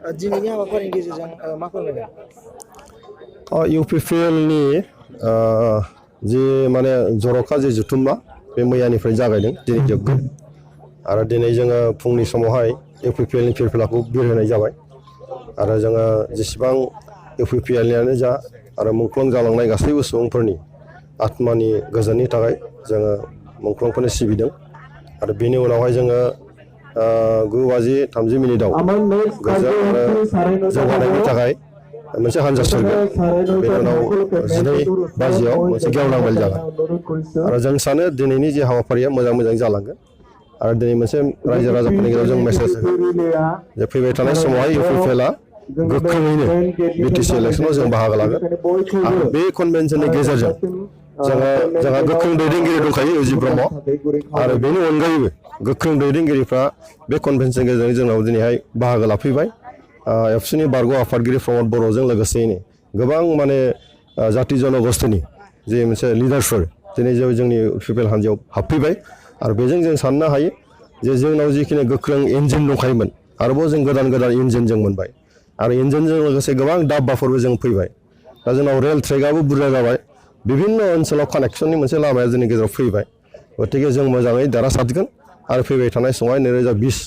दिनैनि हाबाफारिनि गेजेरजों मा फोरमायगोन? इउपिपिएलनि जि माने जर'खा जि जुथुम्मा बे मैयानिफ्राय जागायदों, दिनै जोबगोन। आरो दिनै जोङो फुंनि समावहाय इउपिपिएलनि फिरफिलाखौ बिरहोनाय जाबाय। आरो जोङो जेसेबां इउपिपिएलनियानो जा आरो मुंख्लं जालांनाय गासैबो सुबुंफोरनि आत्मानि गोजोननि थाखाय जोङो मुंख्लंफोरनो सिबिदों। आरो बेनि उनावहाय जोङो 9:30 जौगानायनि थाखाय मोनसे हानजा सोरगोन। बेनि उनाव 12 मोनसे गेवलां मेल जागोन। आरो जों सानो दिनैनि जे हाबाफारिया मोजां जालांगोन। आरो दिनै मोनसे रायजो राजाफोरनि गेजेराव जों मेसेज होगोन जे फैबाय थानाय समावहाय इउपिपिएलआ गोख्रोङैनो बिटिसि इलेक्सनाव जों बाहागो लागोन। आरो बे कनभेनसननि गेजेरजों जोंहा गोख्रों दैदेनगिरि दंखायो इउजि ब्रह्म। आरो बेनि अनगायैबो गोख्रों दैदेनगिरिफ्रा बे कनभेनसननि गेजेरजों जोंनाव दिनैहाय बाहागो लाफैबाय। एबसुनि बारग' आफादगिरि प्रमद बर'जों लोगोसेयैनो गोबां माने जाति जनगोष्ठीनि जे मोनसे लिडारफोर दिनै जोंनि इउपिपिएल हान्जायाव हाबफैबाय। आरो बेजों जों साननो हायो जे जोंनाव जिखिनि गोख्रों इन्जिन दंखायोमोन, आरोबाव जों गोदान इन्जिन जों मोनबाय। आरो इन्जिनजों लोगोसे गोबां दाब्बाफोरबो जों फैबाय। दा जोंनाव रेल ट्रेकआबो बुरजा जाबाय। बिभिन्न ओनसोलाव कानेक्सननि मोनसे लामाया जोंनि गेजेराव फैबाय। गतिके जों मोजाङै देरहासारगोन। आरो फैबाय थानाय समावहाय 2020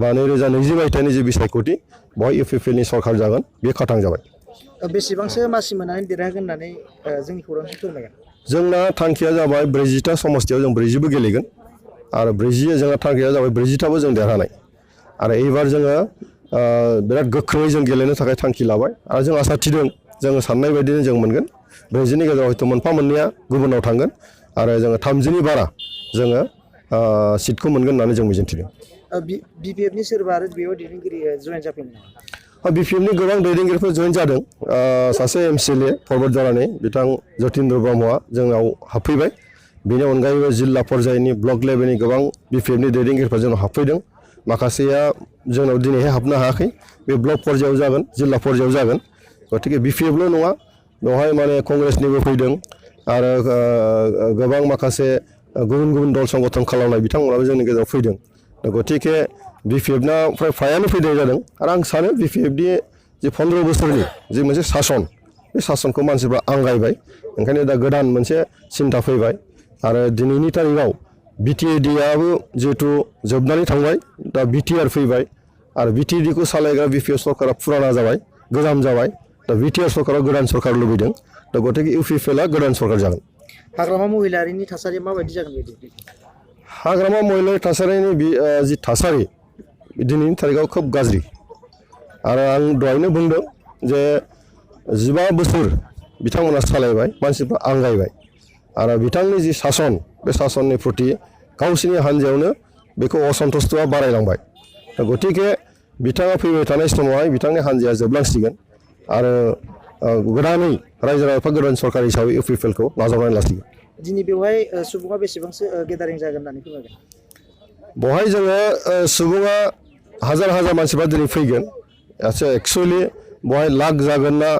बा 2020 मायथाइनि जे बिसायख'थि बेवहाय इउपिपिएलनि सरकार जागोन, बे खाथां जाबाय। बेसेबांसो मासि मोननानै देरहागोन होननानै जोंनि खौरांजों फोरमायगोन? जोंना थांखिया जाबाय 40टा समस्तियाव जों 40बो गेलेगोन। आरो 40 जोंना थांखिया जाबाय 40टाबो जों देरहानाय। आरो एबार जोङो बिराद गोख्रोङै जों गेलेनो थाखाय थांखि लाबाय। आरो जों आसा थिदों जोङो साननाय बायदिनो जों मोनगोन। 40नि गेजेराव हयथ' मोनफा मोननैया गुबुनाव थांगोन। आरो जोङो 30नि बारा जोङो सिटखौ मोनगोन होननानै जों मिजिंथिदों। बिपिएफनि सोरबा आरो बेयाव दैदेनगिरि जयेन जाफैनाय नामा? बिपिएफनि गोबां दैदेनगिरिफोर जयेन जादों। सासे एमसिएलए फरवर्ड जानानै बिथां जतिन्द्र ब्रह्मआ जोंनाव हाबफैबाय। बेनि अनगायैबो जिल्ला पर्यायनि ब्लक लेभेलनि गोबां बिपिएफनि दैदेनगिरिफोर जोंनाव हाबफैदों। माखासेया जोंनाव दिनैहाय हाबनो हायाखै। बे ब्लक पर्यायाव जागोन, जिल्ला पर्यायाव जागोन। गतिके बिपिएफल' नङा, बेवहाय माने कंग्रेसनिबो फैदों। आरो गोबां माखासे गुबुन दल संगठन खालामनाय बिथांमोनाबो जोंनि गेजेराव फैदों। गतिके बिपिएफना फ्रायानो फैनाय जादों। आरो आं सानो बिपिएफनि जे 15 बोसोरनि जे मोनसे सासन, बे सासनखौ मानसिफ्रा आंगायबाय। ओंखायनो दा गोदान मोनसे सिन्था फैबाय। आरो दिनैनि तारिखआव बिटिएडिआबो जिहेथु जोबनानै थांबाय, दा बिटिआर फैबाय। आरो बिटिएडिखौ सालायग्रा बिपिएफ सरकारा फुराना जाबाय, गोजाम जाबाय। दा बिटिआर सरकारा गोदान सरकार लुबैदों। दा गतिके इउपिपिएलआ गोदान सरकार जागोन। हाग्रामा महिलारिनि थासारिया माबायदि जागोन बायदि? हाग्रामा महिलारि थासारिनि जि थासारि दिनैनि तारिखआव खोब गाज्रि। आरो आं दहायनो बुंदों जे 15 बोसोर बिथांमोना सालायबाय, मानसिफ्रा आंगायबाय। आरो बिथांनि जि सासन, बे सासननि प्रति गावसोरनि हान्जायावनो बेखौ असन्तुष्टआ बारायलांबाय। दा गतिके बिथाङा फैबाय थानाय समावहाय बिथांनि हान्जाया जोबलांसिगोन। आरो गोदानै रायजो राजाफ्रा गोदान सरकार हिसाबै इउपिपिएलखौ नाजावनानै लासिगोन। दिनै बेवहाय सुबुङा बेसेबांसो गेदारिं जागोन होननानै फोरमायगोन? बेवहाय जोङो सुबुङा हाजार मानसिफ्रा दिनै फैगोन। एक्सुवेलि बेवहाय लाख जागोन ना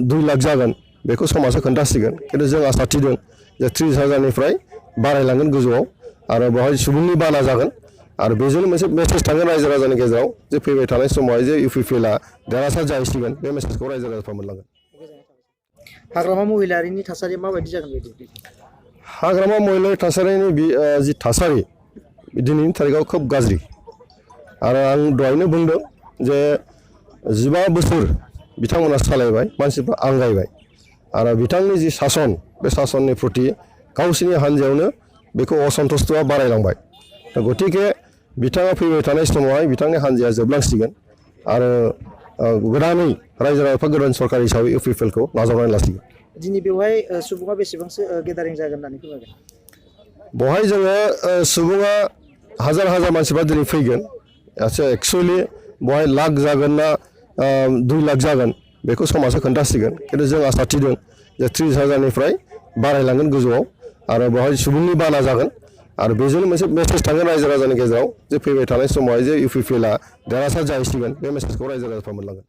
2 लाख जागोन बेखौ समाजआ खोन्थासिगोन। खिन्थु जों आसा थिदों जे 30,000निफ्राय बारायलांगोन गोजौआव। आरो बेवहाय सुबुंनि बाना जागोन। आरो बेजोंनो मोनसे मेसेज थांगोन रायजो राजानि गेजेराव जे फैबाय थानाय समावहाय जे इउपिपिएलआ देरहासार जाहैसिगोन। बे मेसेजखौ रायजो राजाफ्रा मोनलांगोन। हाग्रामा महिलारिनि थासारिया माबायदि जागोन बायदि? हाग्रामा महिलारि थासारिनि जि थासारि दिनैनि तारिखआव खोब गाज्रि। आरो आं दहायनो बुंदों जे 15 बोसोर बिथांमोना सालायबाय, मानसिफ्रा आंगायबाय। आरो बिथांनि जि सासन, बे सासननि प्रति गावसोरनि हान्जायावनो बेखौ असन्तुष्टआ बारायलांबाय। दा गतिके बिथाङा फैबाय थानाय समावहाय बिथांनि हान्जाया जोबलांसिगोन। आरो गोदानै रायजो राजाफ्रा गोदान सरकार हिसाबै इउपिपिएलखौ नाजावनानै लासिगोन। दिनै बेवहाय सुबुङा बेसेबांसो गेदारिं जागोन होननानै फोरमायगोन? बेवहाय जोङो सुबुङा हाजार मानसिफ्रा दिनै फैगोन। एक्सुवेलि बेवहाय लाख जागोन ना 2 लाख जागोन बेखौ समाजआ खोन्थासिगोन। खिन्थु जों आसा थिदों जे 30,000निफ्राय बारायलांगोन गोजौआव। आरो बेवहाय सुबुंनि बाना जागोन। आरो बेजोंनो मोनसे मेसेज थांगोन रायजो राजानि गेजेराव जे फैबाय थानाय समावहाय जे इउपिपिएलआ देरहासार जाहैसिगोन। बे मेसेजखौ रायजो राजाफ्रा मोनलांगोन।